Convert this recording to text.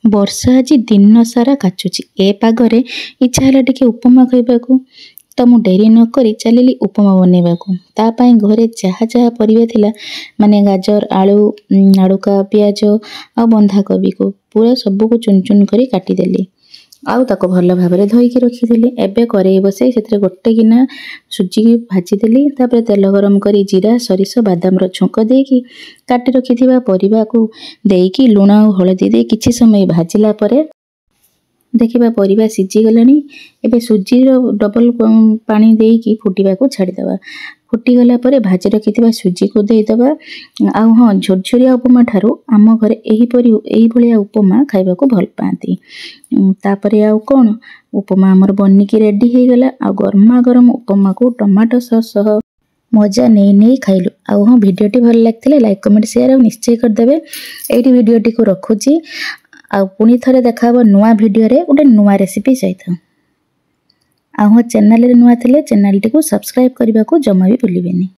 ବର୍ଷା ଆଜି ଦିନ ସାରା କାଚୁଛି। ଏ ପାଗରେ ଇଚ୍ଛା ହେଲା ଟିକେ ଉପମା ଖାଇବାକୁ। ତ ମୁଁ ଡେରି ନକରି ଚାଲିଲି ଉପମା ବନେଇବାକୁ। ତା ପାଇଁ ଘରେ ଯାହା ଯାହା ପରିବା ଥିଲା, ମାନେ ଗାଜର, ଆଳୁ, ନାଡ଼ୁକା, ପିଆଜ ଆଉ ବନ୍ଧାକୋବିକୁ ପୁରା ସବୁକୁ ଚୁନ ଚୁନ କରି କାଟିଦେଲି ଆଉ ତାକୁ ଭଲ ଭାବରେ ଧୋଇକି ରଖିଥିଲି। ଏବେ କରେଇ ବସେଇ ସେଥିରେ ଗୋଟେ ଗିନା ସୁଜିକି ଭାଜିଦେଲି। ତାପରେ ତେଲ ଗରମ କରି ଜିରା, ସୋରିଷ, ବାଦାମର ଛୁଙ୍କ ଦେଇକି କାଟି ରଖିଥିବା ପରିବାକୁ ଦେଇକି ଲୁଣ ଆଉ ହଳଦୀ ଦେଇ କିଛି ସମୟ ଭାଜିଲା ପରେ ଦେଖିବା ପରିବା ସିଝିଗଲାଣି। ଏବେ ସୁଜିର ଡବଲ ପାଣି ଦେଇକି ଫୁଟିବାକୁ ଛାଡ଼ିଦେବା। ଫୁଟିଗଲା ପରେ ଭାଜି ରଖିଥିବା ସୁଜିକୁ ଦେଇଦେବା। ଆଉ ହଁ, ଝୁରଝୁରିଆ ଉପମା ଠାରୁ ଆମ ଘରେ ଏହିପରି ଏଇଭଳିଆ ଉପମା ଖାଇବାକୁ ଭଲ ପାଆନ୍ତି। ତାପରେ ଆଉ କ'ଣ, ଉପମା ଆମର ବନିକି ରେଡ଼ି ହେଇଗଲା। ଆଉ ଗରମା ଗରମ ଉପମାକୁ ଟମାଟୋ ସସ୍ ସହ ମଜା ନେଇ ନେଇ ଖାଇଲୁ। ଆଉ ହଁ, ଭିଡ଼ିଓଟି ଭଲ ଲାଗିଥିଲେ ଲାଇକ୍, କମେଣ୍ଟ, ସେୟାର ଆଉ ନିଶ୍ଚୟ କରିଦେବେ। ଏଇଠି ଭିଡ଼ିଓଟିକୁ ରଖୁଛି ଆଉ ପୁଣି ଥରେ ଦେଖା ହେବ ନୂଆ ଭିଡ଼ିଓରେ ଗୋଟେ ନୂଆ ରେସିପି ସହିତ। ଆଉ ହଁ, ଚ୍ୟାନେଲରେ ନୂଆ ଥିଲେ ଚ୍ୟାନେଲଟିକୁ ସବସ୍କ୍ରାଇବ୍ କରିବାକୁ ଜମା ବି ଭୁଲିବେନି।